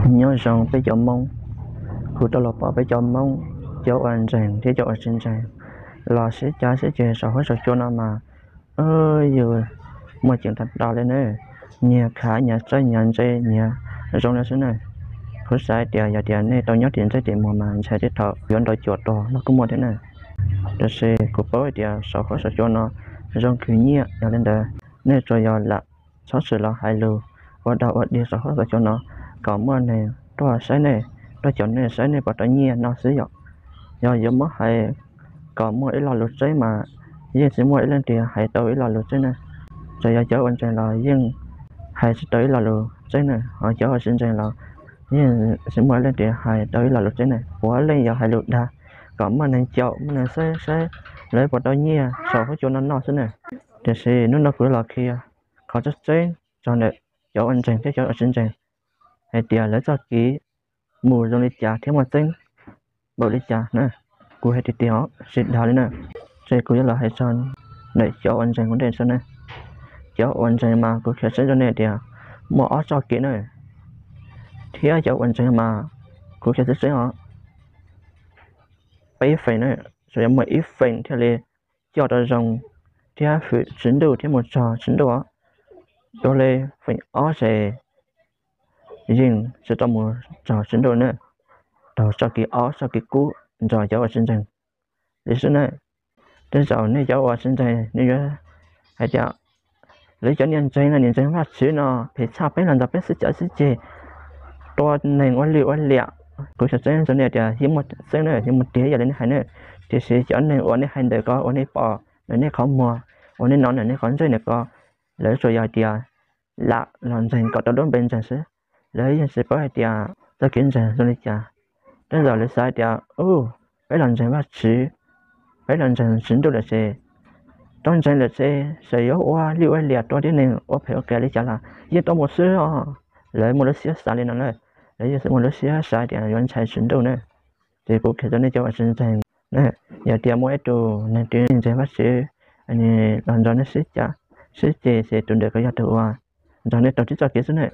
Nyob zoo peb cov Hmoob, kuv tau los pom peb cov Hmoob, cov uas ntseeg thiab cov uas tsis ntseeg, los sib cav sib ceg saum huab saum cua no mas, yus muaj ceem tag nrho li na, nyias khav nyias txawj nyias ntse nyias zoo li xwb na. Kuv xav hais tias yog tias nej tau nyob tim ntsej tim muag mas ntshai tej thaum yuav nrau cuam tuag los kuj muaj thiab na. Tiam sis kuv paub hais tias saum huab saum cua no zoo kawg nyiaj, yog li ntawd nej tsuas yog lam txhob txwm los hais lus ua dog ua dig saum huab saum cua no kom muaj neeg tuaj saib nej, tuaj caum nej saib nej puas tau nyiaj no xwb yom. Yog yuav muab hais kom muaj ib lo lus tseeb mas yeej tsis muaj ib leej twg hais tau ib lo lus tseeb na. Txawm yog cov uas ntseeg los yeej hais tsis tau ib lo lus tseeb na, ho cov uas tsis ntseeg los yeej tsis muaj ib leej twg hais tau ib lo lus tseeb na. Puav leej yog hais lus dag kom muaj neeg caum muaj neeg saib saib lawv puas tau nyiaj saum huab cua no noj xwb na. Tiam sis hnub no kuv los qhia qhov tseeb tseeb rau ntawm cov uas ntseeg thiab cov uas tsis ntseeg hais tias lawv txoj kev mus zoo li cas thiab muaj tseeb npaum li cas na. Kuv hais tiag tiag os, tsis dag li na. Ces kuv yuav los hais txog ntawm cov uas ntseeg ua ntej xwb na. Cov uas ntseeg mas kuv qhia tseeb rau nej tias muaj ob txoj kev na, thiab cov uas ntseeg mas kuv qhia tseeb tseeb os, peb feem na, tsuas yog muaj ib feem thiaj li coj tau zoo thiab hwm Tswv Ntuj thiab mus txog Tswv Ntuj os. Dua li feem ob ces yeej tsis tau mus txog Tswv Ntuj na. Taug txoj kev ob, txoj kev kub nrog cov uas tsis ntseeg li xwb na. Tej zaum nej cov uas tsis ntseeg nej yuav hais tias lawv cov niag ntseeg no, niag ntseeg Vajtswv no phem tshaj, peb los nrog peb sib cav sib ceg, tua neeg ua lwj ua liam. Kuv xav tseeb rau nej tias yeej muaj tseeb na, yeej muaj tiag yam li nej hais na. Tiam sis cov neeg uas nej hais ntawm ko, uas nej pom ntawm nej qhov muag, uas nej hnov ntawm nej qhov ntsej ntawm ko, lawv tsuas yog hais tias lam los ntseeg kom tau lub npe ntseeg xwb. Lawv yeej tsis paub hais tias txoj kev ntseeg zoo li cas. Tej zaum lawv xav hais tias, u, peb los ntseeg Vajtswv, peb los ntseeg Tswv Ntuj lawm ces, tau ntseeg lawm ces xyov yuav ua lwj ua liam tua tib neeg ua phem ua qias li cas los yeej tau mus xwb os. Lawv muaj lub siab xav li no na, lawv yeej muaj lub siab xav tias yuav ntshai Tswv Ntuj na. Ces kuv qhia rau nej cov uas tsis ntseeg na, yog tias muaj ib tug neeg twg ntseeg Vajtswv, nws los nrog nej sib cav sib ceg ces tus ntawd ko yog tus uas nrog nej taug tib txoj kev xwb na,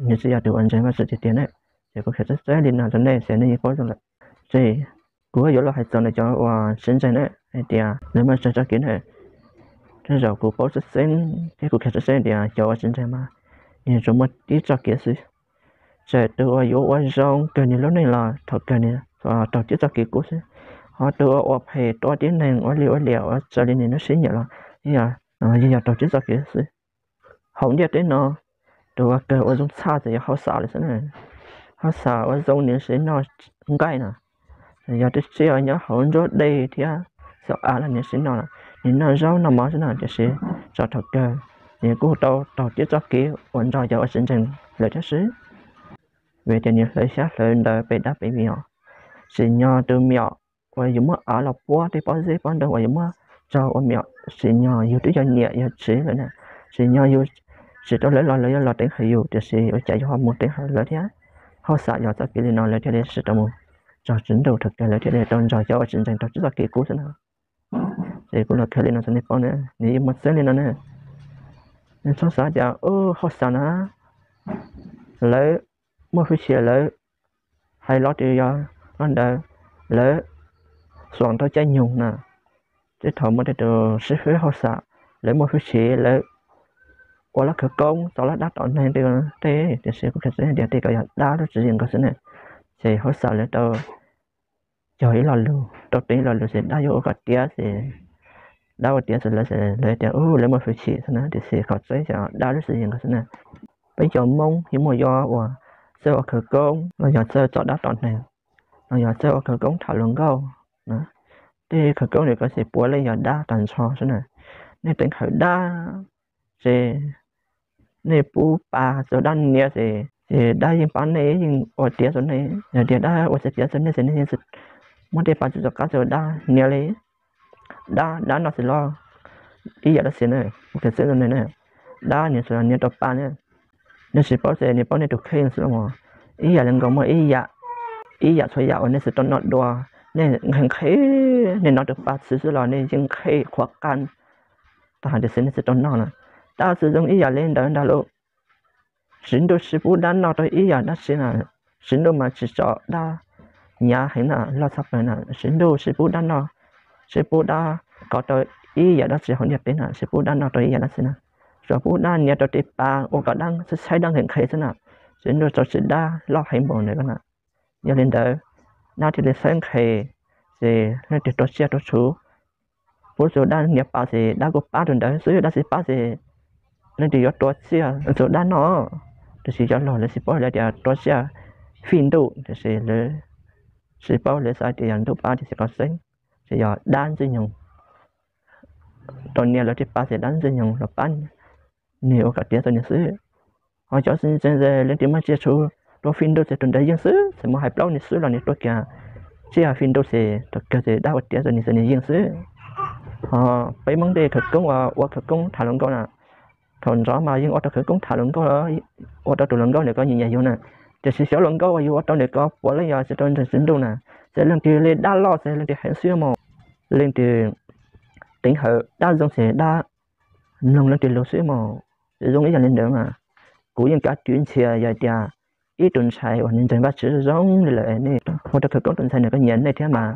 nws tsis yog tus uas ntseeg Vajtswv tiag tiag na. Ces kuv qhia tseeb tseeb li no rau nej ces nej yeej paub zoo lawm. Ces kuv yuav los hais txog ntawm cov uas tsis ntseeg na, hais tias lawv muaj tsawg txoj kev na. Tej zaum kuv paub tseeb tseeb thiab kuv qhia tseeb tseeb tias cov uas tsis ntseeg mas nws tsuas muaj tib txoj kev xwb. Txawm tus uas yuav ua zoo kawg nws lub neej los thaum kawg nws taug tib txoj kev kub xwb, ho tus uas ua phem tua tib neeg ua lwj ua liam ua raws li nws lub siab nyiam los yeej yog taug tib txoj kev xwb. Hauv ntiaj teb no, tus uas kawg ua zoo tshaj txawm yog hauj sam lawm xwb na. Hauj sam ua zoo nws sim noj nqaij no, yog twb tsis nyob hauv nruab dej thiab xauv av los nws sim noj, nws noj zaub noj mov xwb no, tiam sis txog thaum kawg nws kuj tau taug tib txoj kev uas nrog cov uas tsis ntseeg lawm thiab xwb. Vim tias nws hlawv xyab hlawv ntawv pem dab pem viv os. Tsim nyog tus me nyuam uas yus muab av los puab tej pob zeb pob ntoo uas yus muab tso ua me nyuam, tsim nyog yus twb yog niam yog txiv lawm na, tsim nyog yus tsis tau lawv los lawv yuav los teev hawm yus, tiam sis ua cas yus ho mus teev hawm lawv thiab? Hauj sam yog txoj kev li no lawv thiaj li tsis tau mus txog Tswv Ntuj, thaum kawg lawv thiaj li tau nrog cov uas tsis ntseeg taug tib txoj kev kub xwb na. Ces kuv los qhia li no rau nej paub na, nws yeej muaj tseeb li no na. Nej txhob xav tias hauj sam na, lawv muaj hwj chim lawv hais lo twg yog lo ntawd, lawv xuas tau caij nyoog na. Tej thaum muaj tej tus xib fwb hauj sam, lawv muaj hwj chim lawv ua lab khawv koob txo lab dab tom neeg tej, tiam sis kuv qhia tseeb tias tej ko yog dab lub tswv yim nkaus xwb na. Ces hauj sam lawv tau cog ib lo lus, tau teev ib lo lus ces dab yuav ua kom tiav ces, dab ua tiav ces lawv, lawv tias lawv muaj hwj chim xwb na, tiam sis qhov tseeb ces dab lub tswv yim nkaus xwb na. Peb cov Hmoob yeej muaj cov uas txawj ua khawv koob los yog txawj txo dab tom neeg, los yog txawj ua khawv koob tham hluas nkauj na. Tej khawv koob ntawd ko ces puav leej yog dab tag nrho xwb na. Nej teev hawm dab ces nej pub pa txog dab niam ces, ces dab yeej pab nej, yeej ua tiav txog nej. Yog tias dab ua tsis tiav txog nej ces nej yeej muab tej pa txog qab txog dab niam li. Dab, dab noj txiv loj ib yam dab tsi na, ua kiag txwb rau nej na, dab nws tsuas niam rau pa na. Nej tsis paub ces nej paub nej tus kheej xwb los mas, ib yam li nkaus muaj ib yam, ib yam txhua yam uas nej tsis tau noj dua, nej nqhis nqhis, nej noj tus pa txwv xwb los nej yeej nqhis qhuav qas tag hais tias xwb nej tsis tau noj na. Dab tsis zoo ib yam li ntawd ntag lauj. Tswv Ntuj tsis pub dab noj rau ib yam dab tsi na. Tswv Ntuj mas tsis tso dab hnyav heev na, loj tshaj plaws na. Tswv Ntuj tsis pub dab noj, tsis pub dab kov rau ib yam dab tsi hauv ntiaj teb na, tsis pub dab noj rau ib yam dab tsi na. Tsuas pub dab nias rau tej pa ua kom dab tshaib tshaib dab nqhis nqhis xwb na. Tswv Ntuj tso tswv dab loj heev npaum ntawd na. Yog li ntawd, dab thiaj li txhawb nqhis, ces leej twg rau tsiaj rau txhu, pub txug dab nias pa ces dab kuj pab rau ntawd xwb, dab tsis pab ces leej twg yuav rau tsiaj txug dab noj. Tab sis cov laug lawv tsis paub hais tias rau tsiaj fij ntuj, tab sis lawv tsis paub, lawv xav tias yog ntuj pab tiam sis qhov tseeb ces yog dab ntxwg nyoog rau nias lawv tej pa ces dab ntxwg nyoog los pab nws ua kom tiav txog nws xwb. Ho cov ntseeg ntseeg leej twg muab tsiaj txhu rau fij ntuj ces tus ntawd yeej xwb, txawm muaj hais plaub nws xwb los nws rau kiag tsiaj fij ntuj ces thaum kawg ces dab ua tiav txog nws ces nws yeej xwb. Ho peb Hmoob tej khawv koob uas ua khawv koob tham hluas nkauj na, thaum ntxov mas yeej ua rau khawv koob tham hluas nkauj, ua rau tus hluas nkauj ntawd ko nyiam nyiam yus na. Tiam sis xyov hluas nkauj uas yus ua rau ntawm ko puav leej yog tsis tau ntseeg Tswv Ntuj na. Ces leej twg li dab loj ces leej twg heev xwb mog, leej twg teev hawm dab zoo ces dab mloog leej twg lus xwb mog. Zoo ib yam li ntawd mas kuv yeej kav tswv ntxhias yog tias ib tug ntxhais uas nws ntseeg Vajtswv zoo li lawm, nej ua rau khawv koob tus ntxhais ntawd ko nyiam nej thiab mas,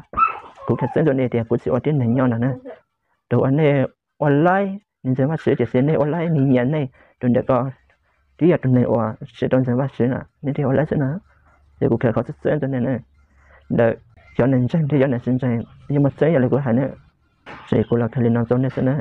kuv qhia tseeb rau nej tias kuv tsis ua tib neeg nyob no na. Tus uas nej ua laib nws ntseeg Vajtswv tiam sis nej ua laib nws nyiam nej, tus ntawd ko twb yog tus neeg uas tsis tau ntseeg Vajtswv na, nej thiaj ua laib xwb na. Ces kuv qhia qhov tseeb tseeb rau nej na. Ntawm cov neeg ntseeg thiab cov neeg tsis ntseeg yeej muaj tseeb yam li kuv hais na. Ces kuv los qhia li no rau nej xwb na.